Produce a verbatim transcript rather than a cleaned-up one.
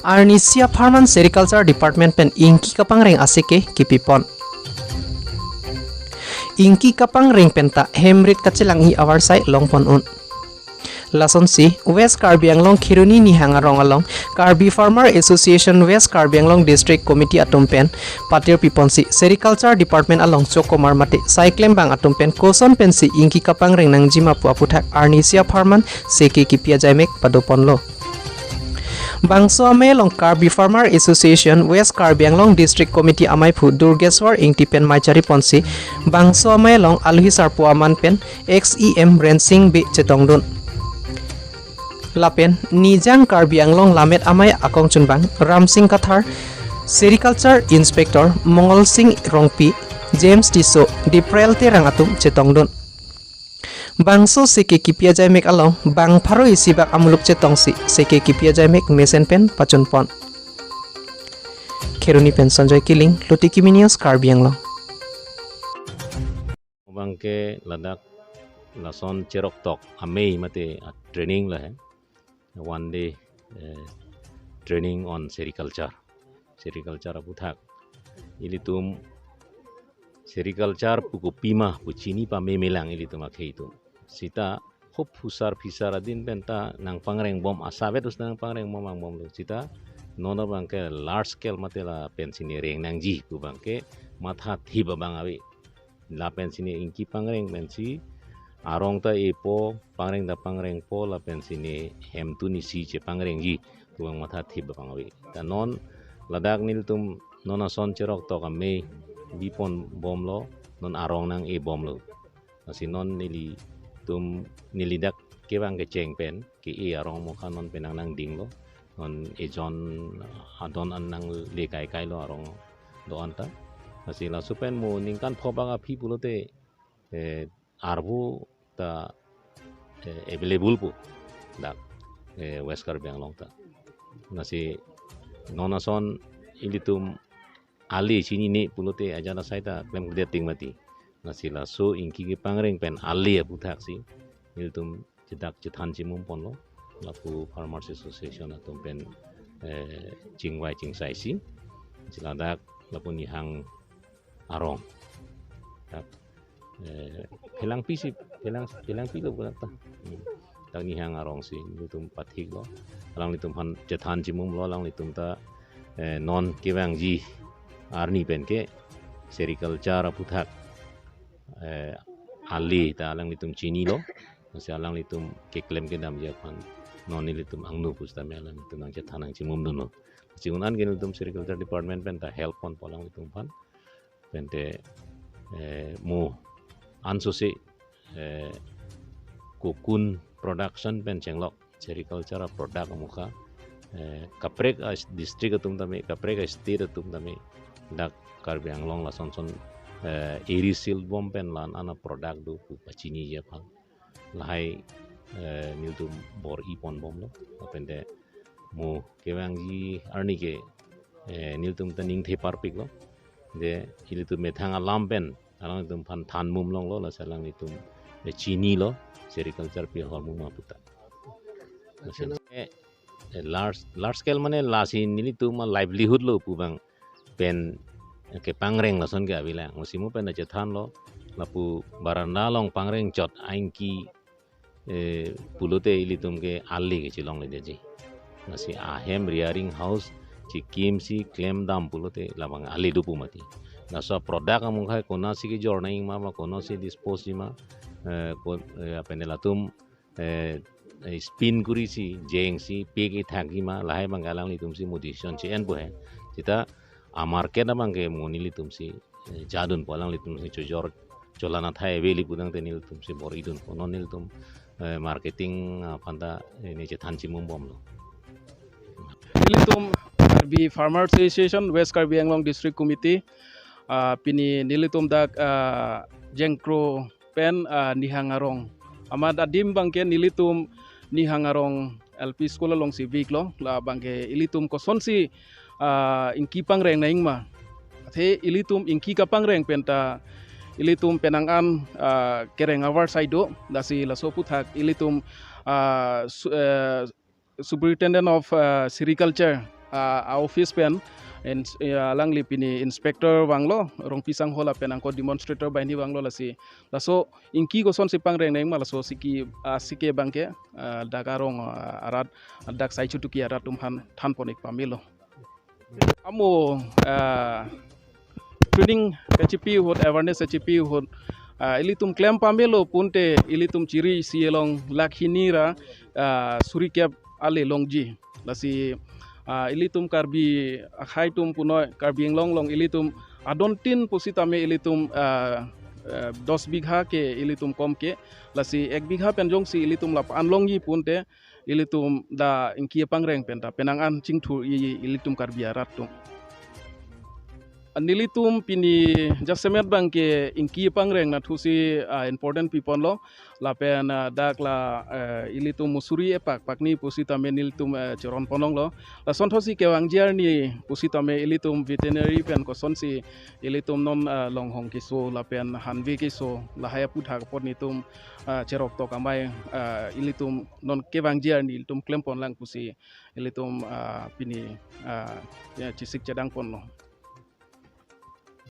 Arnisi apharman Sericulture Department pen ingki kapangreng aseke kipipon. Ingki kapangreng penta hemrit kachelangji avarsai longpon un. Lasonsi West Karbi Anglong Kheroni Nihang Arong along Karbi Farmer Association West Karbi Anglong District Committee atum pen patir piponsi Sericulture Department along chokomar mate saiklembang atum pen koson pensi ingki kapangreng nangjima pu aputhak arnisi apharman seke kipi ajaimek padoponlo. Bangso amei along Karbi Farmer Association West Karbi Anglong District Committee amaiphu Durgeswar Ingti pen mei chariponsi bangso amei along aluhi sarpo aman pen ex E M Rensing Bey chetongdun. Lapen Nijang Karbi Anglong Lammet Amei akongchunbang Ramsing Kathar, Sericulture Inspector Mongol Sing Rongpi, James Tisso, Deprel Terang atum chetongdun. Bangso seke kipi ajaimek along bang pharo isi bak amuluk chetongsi seke kipi ajaimek mesen pen pachunpon. Kheroni pen Sanjoy Killing, Lotiki Mini News, Karbi Anglong. Abangke ladak lason cheroktok amei mate a training lahai. One day, eh, training on sericulture. Sericulture aputhak ilitum sericulture pu kopima pu chini pamemelang ilitum akhei atum. Sita hop phusar phisar adin penta nangpangrengbom, asavet us nangpangrengbom angbomlo. Sita non abangke large scale mate lapensi ne reng nangji pu abangke mathathip abang ave. Lapensi ne ingki pangreng pensi arong ta epo, pangreng ta pangrengpo, lapensi ne hemtun isi chepangrengji pu abang mathathip abang ave. Ta non ladak nelitum non ason cheroktok amei biponbomlo, non arong nang-ebomlo. Lasi non nelitum neli dak kevang kecheng pen ke-e arong mokha non penang nangdinglo. Non ejon adon an nangle kaikai lo arong do-an ta. Lasi laso pen mo ningkan pho bak aphi pulote, eh, arvo ta, eh, available po dak, eh, West Karbi Anglong ta. Lasi non ason ilitum ale chinine pulote ajat asai ta klemkledet ting mati. Lasi laso ingki kepangreng pen ale aputhaksi ilitum chedak chethan chimumponlo. Lapu Farmers Association atum pen, eh, chingvai chingsaisi. Lasi ladak lapu Nihang Arong. Dak, eh, phelangpi si, phelang, phelangpi lo pulang ta. Hmm. Dak Nihang Arong si nelitum pathiklo. Alanglitum aphan chethan chimumlo, alanglitum ta, eh, non kevangji arni pen ke sericulture aputhak, eh, ale ta alanglitum chinilo. Lasi alanglitum keklem kedamji aphan non nelitum angno pusitame alanglitum nangchethan nangchimumdunlo. Lasi un-an ke nelitum Sericulture Department pen ta help ponpo alanglitum aphan. Pente, eh, mo ansose, eh, kokun production pen chenglok sericulture product amokha, eh, kaprek a district atum tame, kaprek a state atum tame, dak Karbi Anglong lasonson, eh, eri sealed bom pen la-an ana product do pu pachiniji aphan. Lahai, eh, nelitum bor-iponbomlo. Lapente mo kevangji arni ke, eh, nelitum ta ningthe parpiklo. De ilitum methang alam pen alanglitum aphan thanmum longlo, lasi alanglitum, eh, chinilo sericulture pi ahormu ma puta. Lasi, eh, eh, large, large scale mane lasi nelitum a livelihood lo pu abang pen, eh, kepangreng lason ke avelang. Mo si mo pen chethanlo, lapu baranda along pangrengchot a-ingki, eh, pulote ilitum ke ale kechelongledetji. Lasi ahem rearing house chekimsi klemdam pulote labang ale do pu mati. Laso product amokha konatsi kejor nangji ma, ma konatsi dispose ji ma, eh, ko, eh, apene latum, eh, eh, spin kurisi, jengsi, pik ithakji ma, lahai abang alanglitumsi mo decision che-enpo he. Seta a market abang ke mo nelitumsi, eh, jadunpo, alanglitumsi chojor cholan athai aveli pudang te nelitumsi bor-idunpo. Non nelitum, eh, marketing, ah, aphanta, eh, ne chethan chimumbomlo. Nelitum Karbi Farmer Association West Karbi Anglong District Committee, ah, pini nelitum dak, ah, Jengkro pen, ah, Nihang Arong. Amat adim abangke nelitum Nihang Arong L P School alongsi biklo, labangke ilitum kosonsi, ah, ingki pangreng nangji ma. Athe ilitum ingki kapangreng penta ilitum penang an, ah, kereng avarsai do, lasi laso aphuthak ilitum, ah, su-, eh, Superintendent of, ah, Sericulture, ah, a-office pen, in, ya, alangli pini inspector vanglo, Rongpi Sangho lapen angko demonstrator banghini vanglo lasi. Laso ingki kosonsi pangreng nangma laso siki, ah, siki abangke, ah, dak arong, ah, arat, dak Saichutuki arat atum aphan thanpon-ik pamelo. Amo, ah, training kachipi ahut, awareness kachipi ahut, ah, ilitum klem pamelo pute ilitum chiri isi along lakh hini ra, ah, suri kep ale longji. Lasi, ah, ilitum Karbi akhei atum punoi Karbi Anglong along ilitum adontin pusitame ilitum, ah, ah, dos bigha ke ilitum kom ke. Lasi ek bigha pen jongsi ilitum lapu-an longji pute ilitum dak ingki apangreng pen ta penang an chingthur-i ilitum Karbi arat atum. Nelitum pini jasemet abangke ingki apangreng nathusi, ah, important piponlo. Lapen, ah, dak la, eh, ilitum musuri epak pakni pusitame nelitum, eh, cheron ponlonglo. Lason thotsi kevangji arni pusitame ilitum veterinary pen kosonsi ilitum non, ah, longhong keso lapen hanve keso lahai aphuthak apot nelitum, ah, cheroktok amei, ah, ilitum non kevangji arni ilitum klemponlang pusi ilitum, ah, pini, ah, ya, chesik chedangponlo.